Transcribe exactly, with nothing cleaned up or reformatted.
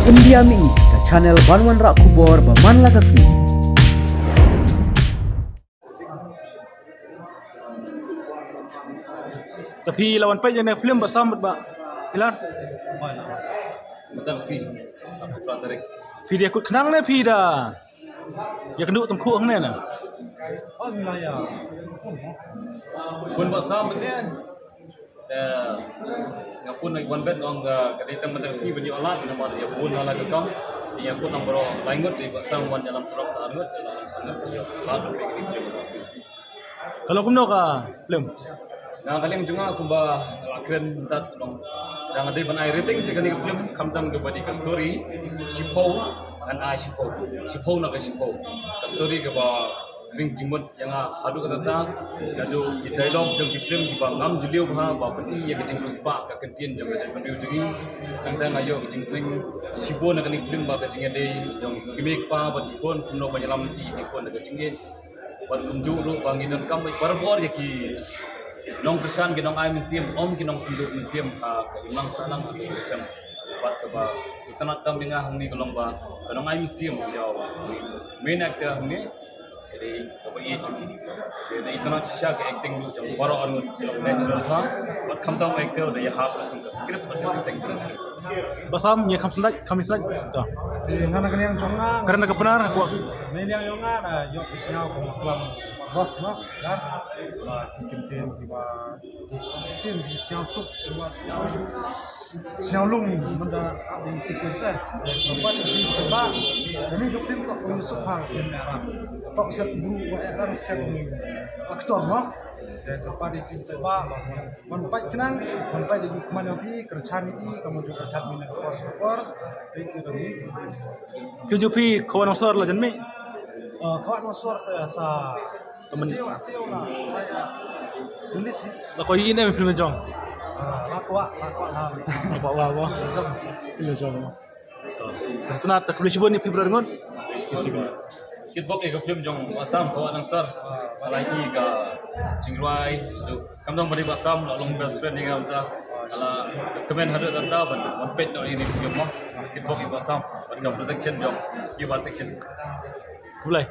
India Mih, ka channel ban wanrah khubor ba man la ka sngi. Ta phi la wan peit ïa ne film Bah Sam bad Bah Ilar? Mynta shi. Phi da kut khnang ne phi da ïa kynduh tymkhuh hangne na? Phone Bah Sam ne. Te nga phone na wan bet ong ka, ka dei tang mynta shi ban ïoh lad namar ïa phone la la ka kam. Ïa phone number lai ngut, ïa Bah Sam wan ïalam prok sa ngut, ïalam sa ngut ïoh lad ban peit ka film mynta shi. Ka long kumno ka film? Na ka liang jong nga kumba la kren mynta ka long. Da nga dei ban ai rating sha kane ka film khamtam kaba dei ka story shiphew ngan ai shiphew. Shiphew na ka shiphew. Ka story kaba kring jingmut ïa nga haduh katta, naduh ki dialogue jong ki film kiba ngam jylliew bha ba pyni ïa ka jingriewspah ka kyntien jong ka jaitbynriew jong ngi. Tang tang nga ïoh ka jingsneng shibun na kane ka film ba ka jingïadei jong ki kmie ki kpa bad ki khun kumno ban ïalam lynti ïa ki khun da ka jingïeit. Bad kumjuh ruh ba ngi donkam bad barabor ïa ki nongkyrshan ki nongai mynsiem, ym ki nongkynduh mynsiem ha ka imlang sahlang ha ka mynsiem. Bad kaba itynnad tam ïa nga hangne ka long ba ka nongai mynsiem ïa u main actor hangne ka dei kaba ïeit jong ngi. Ka dei itynnad shisha ka acting ruh jong baroh arngut ka long natural bha. Bad khamtam actor da ïahap kum ka script bad ka acting jong ngi. Bah Sam, ïa kham sngewbha, kham sngewbha. To. Te nga na ka liang jong nga. Kren na ka Pnar, kwah. Na ka liang jong nga, na ïoh ka sñiaw ka klam boss ma, kan? Ba ki ktien kiba, ki ktien ki sñiaw suk, kiba sñiw, sñiaw lung, mynta ap ki ktien se. Ba ki ktien kiba, kane ka film tok ko suk ha ktien Arab. Tok set guru wa Arab sekat actor ma. Te ka pa di ktien kiba, Wan pait khnang, wan pait da ki kmen ïa phi, kyrchan ïa i, ka mut kyrchan phi na ka por sha ka por, te te da phi. Ki ju phi, Khawah Nongsor la jan mih? Ah, Khawah Nongsor sa, sa. Temen. Teo, teo la. English. La ko i ne film jong. Ah, la ko, la ko la. La ko la ko. Jong. Film jong. Ka sitna ta khublei shibun ïa phi brother ngut. Kitbok ïa ka film jong Bah Sam Khawah Nongsor. Ka la ïohi ka jingrwai, kam dang bari Bah Sam la long best friend ïa nga mynta. Ka la kmen haduh mynta ban wan peit noh ïa kane ka film mo. Kitbok ïa Bah Sam bad ka production jong Ïa Bah Section. Khublei.